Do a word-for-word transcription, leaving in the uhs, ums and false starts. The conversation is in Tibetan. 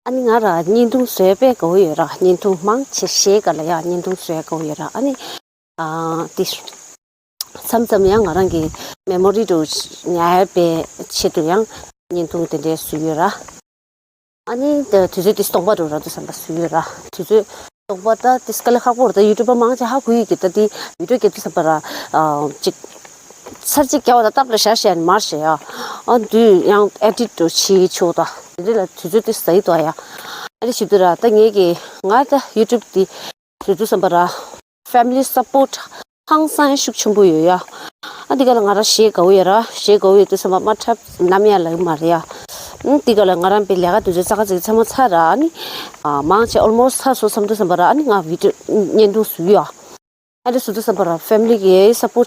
ཨ་ནི་ང་ར་བརྙན་ཐུང་བཟོས་པའི་དགའ་བོ་ཡོད་ར། བརྙན་ཐུང་མང་ཆེ་ཤོས་ག་ལ་ཡ་བརྙན་ཐུང་བཟོས་དགའ་བོ་ཡོད་ར། ཨ་ནི་ཨ་དེ་མཚམས་མཚམས་ཡང་ང་རང་གི་མེ་མོ་རི་དུ་ཉར་བའི་ཆེད་དུ་ཡང་བརྙན་ཐུང་དེ་འདྲའི་བཟོས་ཡོད་ར། ཨ་ནི་དེ་དུས་ཚོད་དེ་སྟོང་པ་དུ་ར་དུ་བསམ་པ་བཟོས་ཡོད་ར། དུས་ཚོད་སྟོང་པ་ད་དེ་དཀའ་ལས་ཁག་པོ་ར། ད་ཡུ་ཊུབ་པ་མང་ཆེ་ཧ་གོ་ཡི་གི། ད་དེ་བི་ཌིའོ་སྐྱེལ་དུས་བསམ་པ་ར་ཨ་ཅིག་ཚར་གཅིག་རྒྱག་པ་ད་སྟབས་ལ་བཞག་བཞག་མར་བཞག་ཡ། ཨ་དུས་ཡང་ཨེ་ཌིཊ་དུ་བྱེད་ཆོག་ད་དེ་འདྲ་ལ་དུས་ཚོད་དེ་ཟ་ཡི་དོ་ཡ། ཨ་ནི་ཞིབ་ཏུ་ར་ད་ངས་ཀྱི་ང་ད་ཡུ་ཊུབ་དེ་དུས་ཚོད་བསམ་པ་ར་ཕེ་མི་ལི་སབ་པོརཊ་ཧང་སང་ཤུགས་ཆེན་པོ་ཡོད་ཡ། ཨ་འདི་ག་ལ་ང་རང་གཞས་དགའ་བོ་ཡོད་ར། གཞས་དགའ་བོ་ཡོད་དུས་བསམ་པ་མ་འཁྲབ་ནམ་ཡང་ལ་ཡོད་མ་རེད་ཡ། ཨ་འདི་ག་ལ་ང་རང་པའི་ལས་ཀ་དུས་ཚོད་ཙག་ཙིག་ཚང་མ་ཚར་ར། ཨ་ནི་ཨ་མང་ཆེ་ཨོལ་མོ་སི་ཊི་ཚར་སོང་བསམ་དུས་བསམ་པ་ར། ཨ་ནི་ང་བི་ཌིའོ་བརྙན་ཐུང་བཟོས་ཡ། ཨ་འདི་བཟོ་དུས་བསམ་པ་ར་ཕེ་མི་ལི་གི་སབ་པོརཊ་